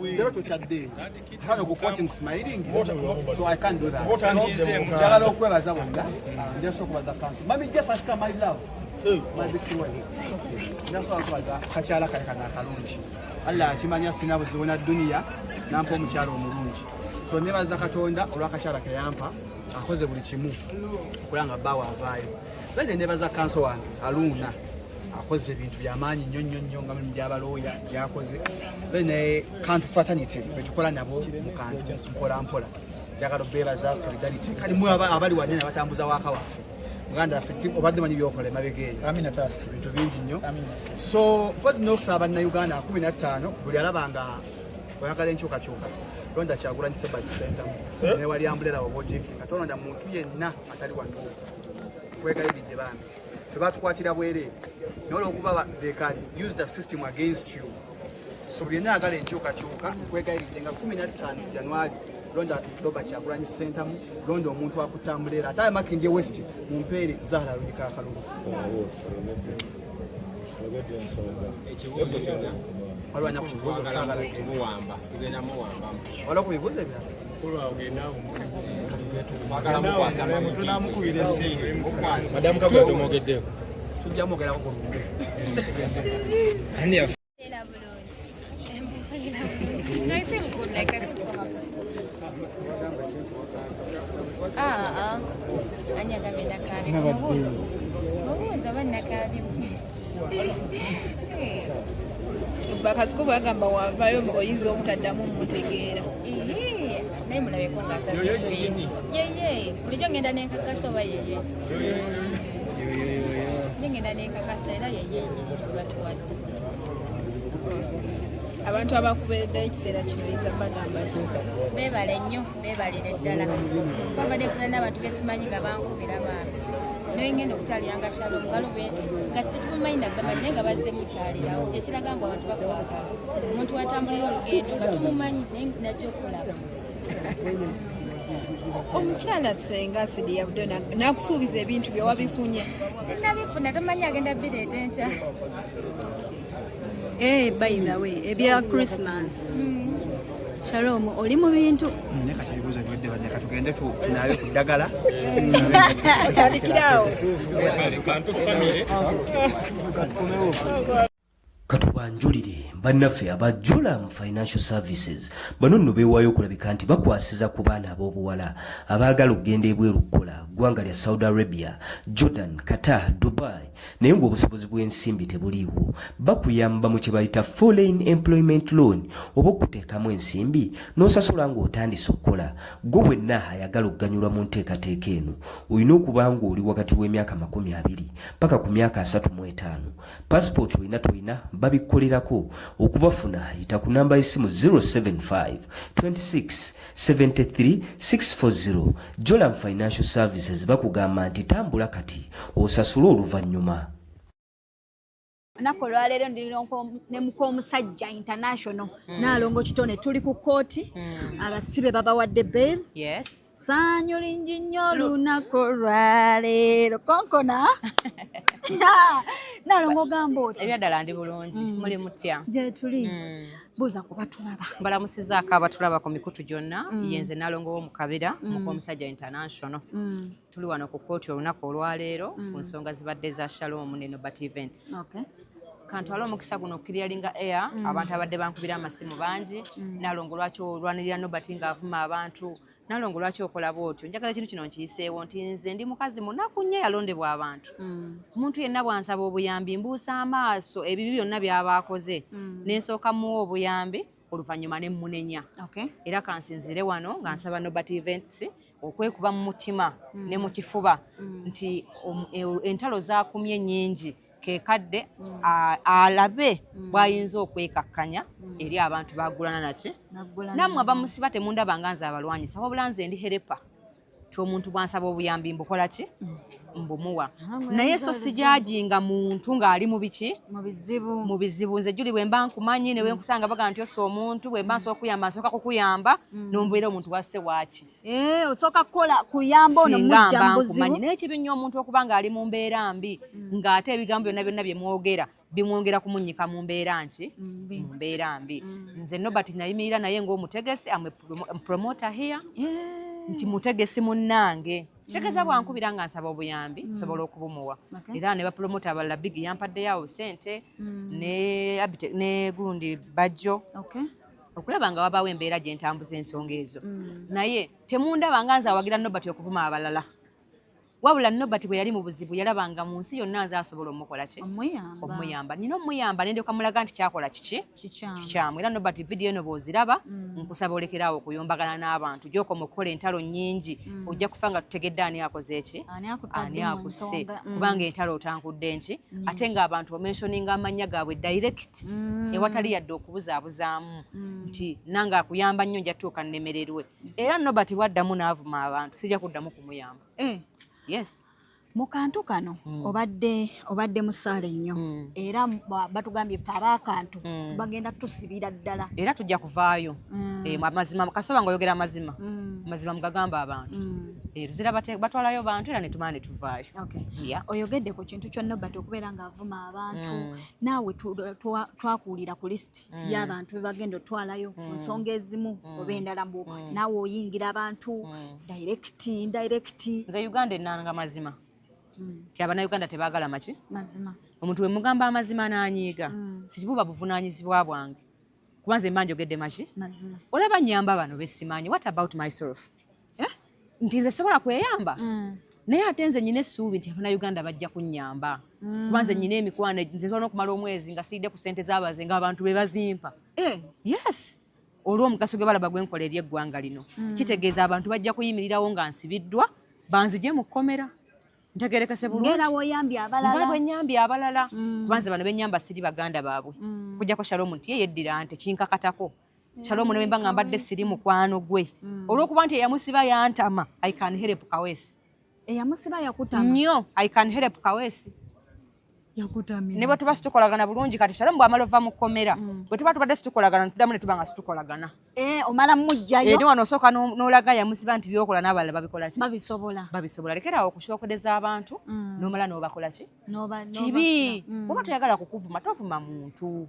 Leero tokyadde kano ku kooti nkusmiling, so I can't do that. So njagala okwebaza bonna. Njagala okubaza kanso mami Jeff Asika, my love, my big wife. Njagala okubaza kakyala kale kano akalungi. Allah akimanya sina buzibu na duniya, nampa omukyala omulungi. So nebaza Katonda olwakakyala keyampa, akoze buli kimu okulanga bbaawe avaayo. Bene nebaza kanso wange Aluuna, akoze ebintu byamaanyi nnyo nnyo nnyo nga mirimu gyabalooya gyakoze. Then Kantu Fraternity betukola nabo mu kantu mpola mpola, njagala obeebaza solidarity. Kali mwe abali wanene abatambuza waaka waffe, muganda waffe, obadde manyi byokola emabega eyo, ebintu bingi nnyo. So mpozi n'okusaba Bannayuganda 15, buli alaba nga oyagala enkyukakyuka, londa Kyagulanyi Sebati Sentamu newali umbrella oba otiikinga. Tolonda muntu yenna atali wano. Kwegayiridde bambi, tebatukwatira bwereere, naye olwokuba they can use the system against you. So buli yenna ayagala enkyukakyuka, kwegayiridde nga 15 January, londa Robert Kyagulanyi Sentamu, londa omuntu akutambulira. Ate aye Makindye West mumpeere Zahara Luyinka akalulu. Ekibuuzo kyonna. Waliwo alina ku kibuuzo? Muwamba, tugenda muwamba. Waliwo ku bibuuzo ebirala? Twagala mukwasa. Tunamukubira essimu. Madamu Kagwa tomwogeddeko. Tujja mwogerako ku lumbe. Ani yafa? Era bulungi. I feel good, like I feel so happy. Ah, ah. Ani agambye nakaabye? Mubuuza. Mubuuza oba nakaabye. Bakasuku bagamba wavayo oyinza obutaddamu mutegeera. Ii, naye mulabeko ng'asaze enviiri. Yeye, bulijjo ngenda nenkakasa oba yeye. Bulijjo ngenda nenkakasa era yeye yenyini gwe batuwadde. Abantu abakubeereddeyo ekiseera kino oyinza bagamba ki? Beebale nnyo, beebalire ddala. Babadde kuna n'abantu besimanyi nga bankubira bambi. Naye ngenda okukyaliranga Shalom ngalo nga tetumumanyi nabbamanyi, naye nga bazze mukyalirawo, kyekiraga mbu abantu bakwagala. Omuntu watambulira olugendo nga tumumanyi, naye najja okulaba. Omukyala Senga Asidi yavuddeyo n'akusuubiza ebintu bye, wabifunye? Sinabifuna, tomanyi agenda bireeta enkya. Eh, by the way, ebya Christmas. Shalom, oli mu bintu. Naye kati ebibuuzo biwedde badde, katugende tunaabe ku ddagala. Otandikirawo. Kantu Family. Katubanjulire bannaffe aba Jolam Financial Services. Bano nno beewaayo okulabika nti bakwasiza ku baana ab'obuwala abaagala okugenda ebweru kukola, ggwanga lya Saudi Arabia, Jordan, Qatar, Dubai, naye ng'obusobozi bw'ensimbi tebuliiwo. Bakuyamba mu kye bayita foreign employment loan, oba okuteekamu ensimbi n'osasula ng'otandise okukola. Gwe wenna ayagala okuganyulwa mu nteekateeka eno, olina okuba ng'oli wakati w'emyaka 20 paka ku myaka 35. Passport olina tolina, babikkolerako. Okubafuna, yita ku namba y'essimu 075 26 73 640. Jolam Financial Services bakugamba nti tambula kati, osasule oluvannyuma. Olunaku olwaleero ndi ne muk'omusajja international, Naalongo Kitone. Tuli ku kkooti, abasibe babawadde bail. Yes. Sanyu lingi nnyo olunaku olwaleero. Konkona, Naalongo, ogamba oti? Ebyaddala ndi bulungi. Muli mutya? Gye tuli. Buuza ku batulaba. Mbalamusizaako abatulaba ku mikutu gyonna. Yenze Naalongo w'omukabira, muk'omusajja international. Tuli wano ku kkooti olunaku olwaleero ku nsonga zibadde za Shalom ne Nobert Events. Kantwale omukisa guno okuclearinga air. Abantu abadde bankubira amasimu bangi: "Nalongo, lwaki olwanirira Nobert ng'avuma abantu? Nalongo, lwaki okola bwotyo?" Njagala ekintu kino nkiyiseewo nti nze ndi mukazi munaku nnyo eyalondebwa abantu. Omuntu yenna bw'ansaba obuyambi, mbuusa amaaso ebibi byonna by'aba akoze, ne nsooka muwa obuyambi, oluvannyuma ne mmunenya. Era kansinziire wano nga nsaba Nobert Events okwekuba mu mutima ne mu kifuba nti entalo zakumye nnyingi, kekadde alabe bw'ayinza okwekakkanya eri abantu bagulana naki. Nammwe abamusiba, temundaba nga nze abalwanyisa, wabula nze ndi helper ti omuntu bwansaba obuyambi mbukola ki? Mbumuwa. Naye so sijudginga muntu ng'ali mu biki? Mu bizibu. Mu bizibu. Nze Juli bwe mba nkumanyi ne wenkusanga baga nti ossa omuntu, bwe mba nsobola okuyamba, nsooka kukuyamba, nombeera omuntu wasse waaki. Eh, osooka kukola kuyamba ono Singa mujja mba mu buzibu. nkumanyi. Naye kibi nnyo omuntu okuba ng'ali mu mbeera mbi, ng'ate ebigambo byonna byonna bye mwogera. Bimwongera kumunnyika mu mbeera nki? Mu mbeera mbi. Nze Nobert nayimirira naye ng'omutegesi, am a promoter here, nti mutegesi munnange, kitegeeza bwankubira nga nsaba obuyambi, nsobola okubumuwa. Era ne bapromota abalala, Big yampaddeyo sente ne ne gundi Bajjo okulaba nga wabaawo embeera gye ntambuza ensonga ezo. Naye temundaba nga nze awagira Nobert okuvuma abalala, wabula Nobert bwe yali mu buzibu yalabanga mu nsi yonna nze asobola omukola ki? Omuyamba. Nina omuyamba nendyoka mulaga nti kyakola kiki? Kikyamu. Era Nobert, vidiyo eno bw'oziraba, nkusaba olekeraawo okuyombagana n'abantu. Gyokoma okukola entalo nnyingi, ojja kufa nga tutegedde ani akoze eki, ani akusse, kubanga entalo otankudde nki, ate ng'abantu omentioninga amannya gaabwe direct ewatali yadde okubuzaabuzaamu nti nange akuyamba nnyo, nja tuuka nnemererwe. Era Nobert bwaddamu n'avuma abantu, sijja kuddamu kumuyamba. Yes. Mu kantu kano obadde musaale nnyo, era batugambye ffe ab'akantu bagenda tusibira ddala. Era tujja kuvaayo. Amazima kasoba nga oyogera amazima, amazima mugagamba abantu. Luzira batwalayo bantu era netumala ne tuvaayo. Oyogedde ku kintu kya Nobert okubeera ng'avuma abantu. Naawe twakuwulira ku lisiti y'abantu be bagenda otwalayo ku nsonga ezimu oba endala, mbu naawe oyingira abantu direct, indirect. Nze Uganda enanga mazima ti abannayuganda tebaagala maki? Mazima. Omuntu we mugamba amazima n'anyiiga, sibuba buvunaanyizibwa bwange, kuba nze mba njogedde maki? Mazima. Olaba nyamba bano besimanyi, what about myself? Nti nze sobola kweyamba? Naye ate nze nyina essuubi nti abannayuganda bajja kunnyamba, kuba nze nyina emikwano. Nze nsobola n'okumala omwezi nga siridde ku ssente z'abaze, nga abantu be bazimpa. Yes, olw'omugaso gwe balaba gwe nkola eri eggwanga lino. Kitegeeza abantu bajja kuyimirirawo nga nsibiddwa, banzigye mu kkomera. Ntegerekese bulungi? Ngera woyambye nga abalala. Bwe nyambye abalala, kuba nze bano benyamba siri baganda baabwe, kujjako Shalom nti ye yeddira nte kinkakatako. Shalom ne bwemba nga mbadde siri mukwano gwe, olw'okuba nti eyamusiba yantama, I can help Kawesi. Eyamusiba yakutama? Nnyo, I can help Kawesi. Yakutamira? Ne bwe tuba situkolagana bulungi, kati Shalom bw'amala ova mu kkomera, bwe tuba tubadde situkolagana, tuddamu ne tuba nga situkolagana. Omala mujjayo. Eri wano osooka n'olaga yamusiba nti byokola n'abalala babikola ki? Babisobola. Babisobola. Lekeraawo okusookereza abantu n'omala n'obakola ki? Kibi. Kibi. Oba toyagala kukuvuma, tovuma muntu.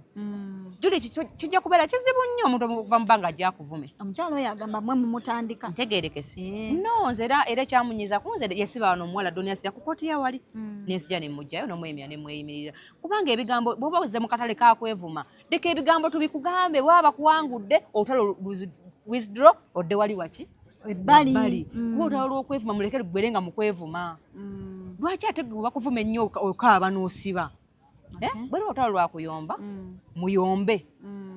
Juli, kijja kubeera kizibu nnyo omuntu okuva mu bbanga ajja akuvume. Omukyalo oyo agamba mwe mumutandika. Ntegerekese. No, nze era ekyamunyiza ku nze, yesiba wano omuwala Donias yakukotiya wali, nenzija nemugjayo nomwemya nemweyimirira, kubanga ebigambo bwoba ozze mu katale kakwevuma, leka ebigambo tubikugambe. Bwaba bakuwangudde olutalo, withdraw, odde wali waki? Ebbali. Ebbali. Kuba olutalo lw'okwevuma muleke luggwere nga mukwevuma. Lwaki ate gwe bakuvuma ennyo okaaba n'osiba? Eh, bwera olutalo lwakuyomba, muyombe,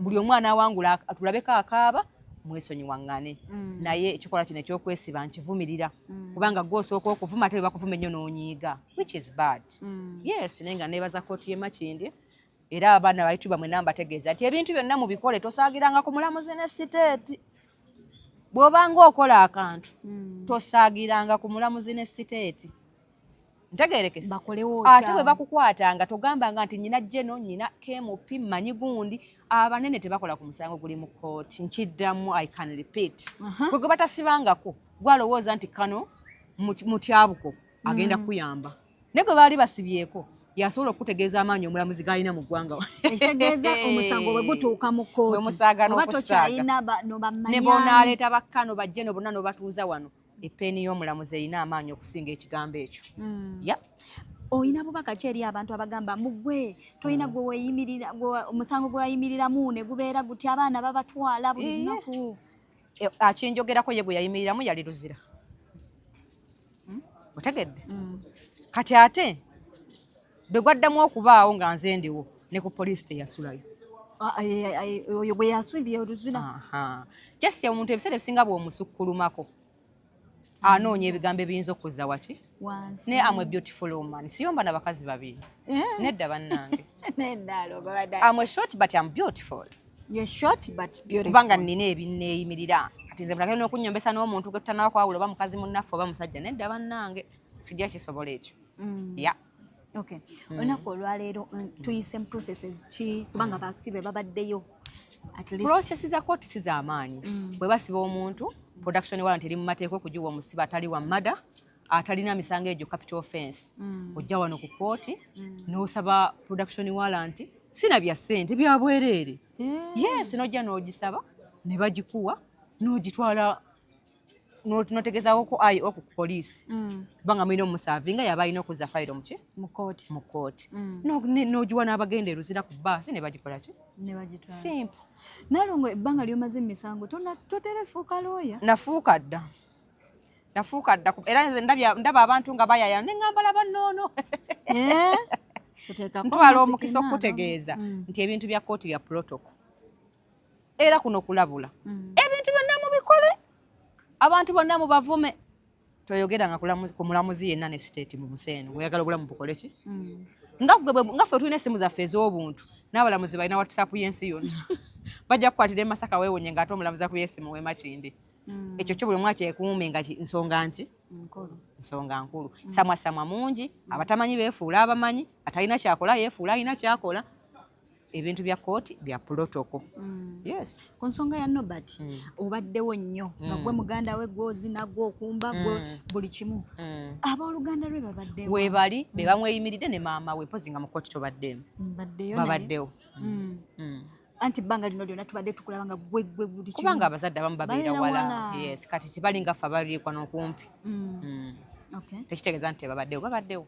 buli omwana awangula tulabeko akaaba, mwesonyiwaŋŋane. Naye ekikolwa kino ekyokwesiba nkivumirira, kubanga gwe osooka okuvuma, ate bwe bakuvuma ennyo n'onyiiga, which is bad. Yes, naye nga neebaza kooti y'e Makindye. Era abaana baitu bamwe nambategeeza nti ebintu byonna mubikole, tosaagiranga ku mulamuzi ne siteeti. Bw'obanga okola akantu, tosaagiranga ku mulamuzi ne siteeti. Ntegerekese? Bakolewo. Ate bwe bakukwatanga, togambanga nti nyina jeno, nyina KMP, mmanyi gundi. Abanene tebakola ku musango guli mu kooti. Nkiddamu, I can repeat, gwe gwe batasibangako gwalowooza nti kano mutyabuko agenda kuyamba, naye gwe baali basibyeko yasobola okutegeeza amaanyi omulamuzi g'alina mu ggwanga. Ekitegeeza omusango bwe gutuuka mu Bwe kkooti, musaaga oba n'okusaaga. tokyalina Ne bamanyani. bonaaleeta bakkano bajje no bonna n'obatuuza wano, epeeni y'omulamuzi erina amaanyi okusinga ekigambo ekyo. Ya. Oyina bubaka ki eri abantu abagamba mugwe tolina gwe weeyimirira, omusango gwe wayimiriramu ne gubeera guti abaana babatwala buli lunaku? Akinjogerako ye gwe yayimiriramu yali Luzira. Otegedde? Kati ate bwe gwaddamu okubaawo nga nze ndiwo, ne ku poliisi teyasulayo. Ah, oyo gwe yasumbye oluzira? Aha. Just omuntu ebiseera ebisinga bw'omusukkulumako anoonya ebigambo ebiyinza okuzza waki. Wansi. Naye am a beautiful woman, siyomba na bakazi babiri. Nedda bannange. Nedda, aloba. Am a short but am beautiful. You're short but beautiful. Kubanga nnina ebinneeyimirira. Kati nze mulage n'okunnyombesa n'omuntu gwe tutannaba kwawula, oba mukazi munnaffe oba musajja, nedda bannange, sijja kisobola ekyo. Ya. Okay. Olunaku olwaleero tuyise mu processes ki? Kubanga basibe babaddeyo at least. Process za kooti si z'amaanyi. Bwe basiba omuntu, production warrant eri mu mateeka okugiwa omusibe atali wa murder. Atalina misango egyo capital offense, ojja wano ku kooti n'osaba production warrant, sina bya ssente, bya bwereere. Yes, n'ojja n'ogisaba ne bagikuwa, n'ogitwala, n'otegezaako ku IO ku poliisi, kubanga mulina omuservinga, yaba alina okuzza fayiro muki? Mu kooti. Mu kooti. N'ogiwa n'abagenda e Luzira ku baasi ne bagikola ki? Ne bagitwala. Simple. Nalongo, ebbanga lyomaze mu misango, toterefuuka looya? Nafuuka dda, nafuuka dda. Era nze ndaba abantu nga bayaya ne ŋŋamba, laba nnoono. Eh? Tuteekako Ntwala omuziki omukisa naalo. okutegeeza nti ebintu bya kooti bya protocol, era kuno kulabula. Ebintu byonna mubikole, abantu bonna mubavume, toyogeranga ku mulamuzi yenna ne state mu nsi eno. Oyagala obulamu bukole ki? Nga nga ffe tulina essimu zaffe ez'obuntu, n'abalamuzi balina WhatsApp y'ensi yonna. Bajja kukwatira e Masaka, weewonye ng'ate omulamuzi akubye essimu w'e Makindye. Ekyo kyo buli omu akyekuume nga nsonga nki? Nkulu. Nsonga nkulu. Samwa samwa mungi, abatamanyi beefuula abamanyi, atalina kyakola yeefuula alina kyakola. Ebintu bya kooti bya protocol. Yes. Ku nsonga ya Nobert, obaddewo nnyo nga gwe muganda we, gwozina, gwokumba, gwe buli kimu. Abooluganda lwe babaddewo? Weebali, be bamweyimiridde ne maama we. Mpozi nga mu kooti tobaddeemu. Mbaddeyo naye. Babaddewo. Anti ebbanga lino lyonna tubadde tukulaba nga gwe gwe buli kimu. Kubanga abazadde abamu babeera Babeera wala. wala. Yes, kati tebali nga ffe abaliikwa n'okumpi. Tekitegeeza nti tebabaddewo, babaddewo.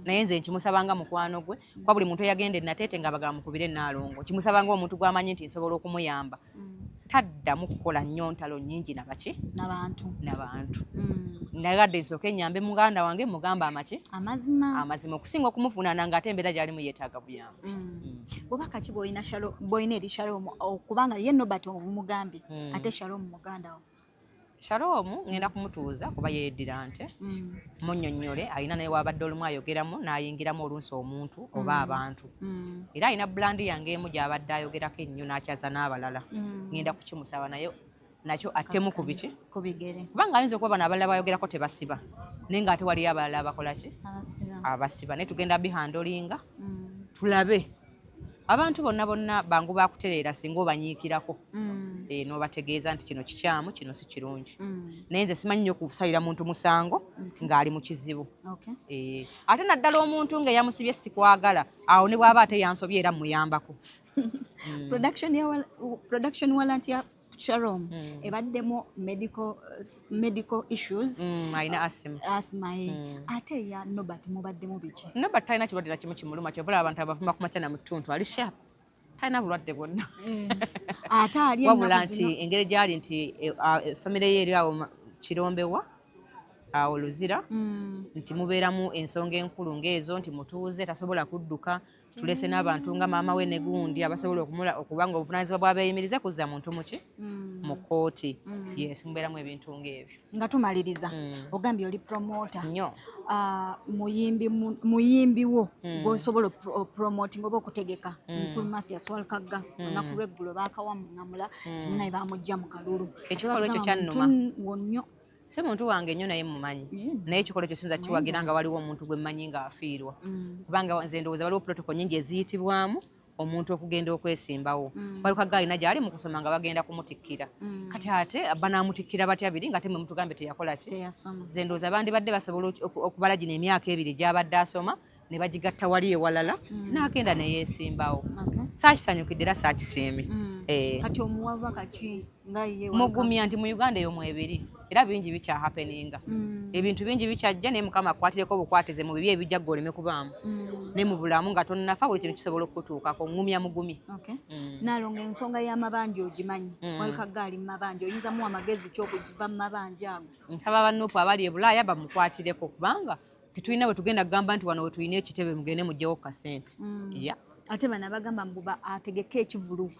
Naye nze nkimusabanga mukwano gwe, kuba buli muntu eyagenda enateete nga bagamba mukubire Naalongo, nkimusabanga omuntu gw'amanyi nti nsobola okumuyamba. Taddamu kukola nnyo ntalo nnyingi nabaki? N'abantu. N'abantu. Nagadde nsooke nyambe muganda wange, mugamba amaki? Amazima. Amazima, okusinga okumuvunaana ng'ate embeera gy'alimu yeetaaga buyambi. Bubaka ki bw'olina bw'olina eri Shalom, kubanga ye Nobert omugambye, ate Shalom muganda wo? Shalom ngenda kumutuuza kuba yeeddira nte, munnyonnyole. Alina naye wabadde olumu ayogeramu n'ayingiramu olunsi omuntu oba abantu, era alina brand yange emu gy'abadde ayogerako ennyo n'akyaza n'abalala. Ngenda kukimusaba naye nakyo attemu ku biki? Ku bigere. Kubanga ayinza okuba bano abalala bayogerako tebasiba, naye ng'ate waliyo abalala abakola ki? Abasiba. Abasiba. Naye tugenda bihandlinga, tulabe. Abantu bonna bonna bangu bakutereera singa obanyiikirako, n'obategeeza nti kino kikyamu, kino si kirungi. Naye nze simanyi nnyo kusalira muntu musango ng'ali mu kizibu. Ate naddala omuntu nga yamusibye sikwagala, awo ne bw'aba ate yansobye era muyambako. Production warrant ya Shalom ebaddemu medical issues. Alina asthma. Asthma, ye. Ate eya Nobert mubaddemu biki? Nobert talina kirwadde na kimu kimuluma. Kyova abantu abavuma ku makya na mu ttuntu, ali sharp, talina bulwadde bwonna. Ate ali Wabula ennaku nti zino engeri gyali nti famire ye eri awo Kirombewa awo Luzira, nti mubeeramu ensonga enkulu ng'ezo nti mutuuze tasobola kudduka, tulese n'abantu nga maama we ne gundi abasobola okumula, okubanga obuvunaanyizibwa bw'abeeyimirize kuzza muntu muki? Mu kkooti. Yes, mubeeramu ebintu ng'ebyo. Nga tumaliriza, ogambye oli promoter. Nnyo. Ah, muyimbi muyimbi wo gw'osobola opromoting oba okutegeka, mukulu Mathias Walukagga, olunaku lweggulo baakawaŋŋamula timunaye bamugja mu kalulu. Ekikolwa ekyo kyannuma. Wonnyo. Si muntu wange nnyo, naye mumanyi. Naye ekikolwa ekyo sinza kiwagira nga waliwo omuntu gwe mmanyi ng'afiirwa, kubanga nze ndowooza waliwo protocol nnyingi eziyitibwamu omuntu okugenda okwesimbawo. Walukagga alina gy'ali mu kusoma nga bagenda kumutikkira. Kati ate banaamutikkira batya biri nga ate mwe mutugambe teyakola ki? Teyasoma. Nze ndowooza bandibadde basobola okubala gino emyaka 2 gy'abadde asoma ne bagigatta wali ewalala, n'agenda ne yeesimbawo. Saakisanyukidde era saakisiimye. Kati omuwa kaki nga ye? Mugumya nti mu Uganda eyo mwebiri, era bingi bikyahappeninga, ebintu bingi bikyajja, naye Mukama akwatireko obukwatize mu bibi ebijja gwe oleme kubaamu. Ne mu bulamu nga tonnafa, buli kintu kisobola okukutuukako. Ŋŋumya mugumi. Okay. Nalongo, ensonga y'amabanja ogimanyi. Walukagga ali mu mabanja, oyinza muwa amagezi kyokuva mu mabanja ago? Nsaba banuupu abali e Bulaaya bamukwatireko, kubanga tetulina bwe tugenda kugamba nti wano we tulina ekitebe, mugende mugyewo kasente ya. Ate bano abagamba mbu ategeke ekivulu,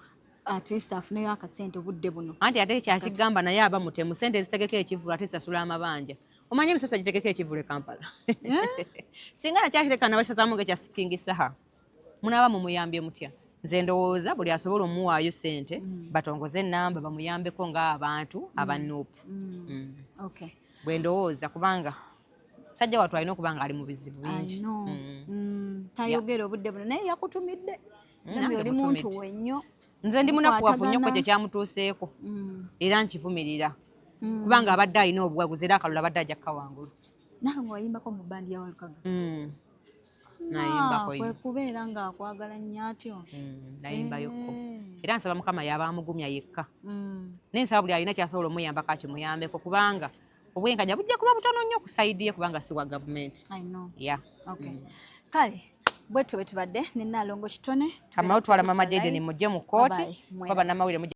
at least afuneyo akasente obudde buno. Anti ate kyakigamba naye aba mutemu. Sente ezitegeka ekivulu ate zisasula amabanja. Omanye emisoso gitegeka ekivulu e Kampala, singa nakyakireka nabasazaamu nga ekya saha, munaaba mumuyambye mutya? Nze ndowooza buli asobola omuwaayo sente, batongoze enamba bamuyambeko ng'abantu abanuupu. Bwe ndowooza, kubanga musajja wattu alina okuba nga ali mu bizibu bingi. I know. Tayogera obudde buno, naye yakutumidde. Gambye Nange oli muntu mutumidde. we nnyo. Nze ndi munakuwavu nnyo Mukwatagana. kwe kyamutuuseeko, era nkivumirira, kubanga abadde alina obuwaguzi era akalulu abadde ajja kukawangula. Nalongo wayimbako mu bandi ya Walukaga? Nayimbako. Ah, kwe kubeera ng'akwagala nnyo atyo. Nayimbayokko. Era nsaba Mukama yaba amugumya yekka. Naye nsaba buli alina kyasobola omuyambako akimuyambeko, kubanga obwenkanya bujja kuba butono nnyo ku side ye, kubanga si wa gavumenti. I know. Ya. Okay. Kale bwetyo bwe tubadde ne Nalongo Kitone. Kamala otwala Mama Jaden, mujje mu kkooti Bye-bye. kuba bannamawulire mujja.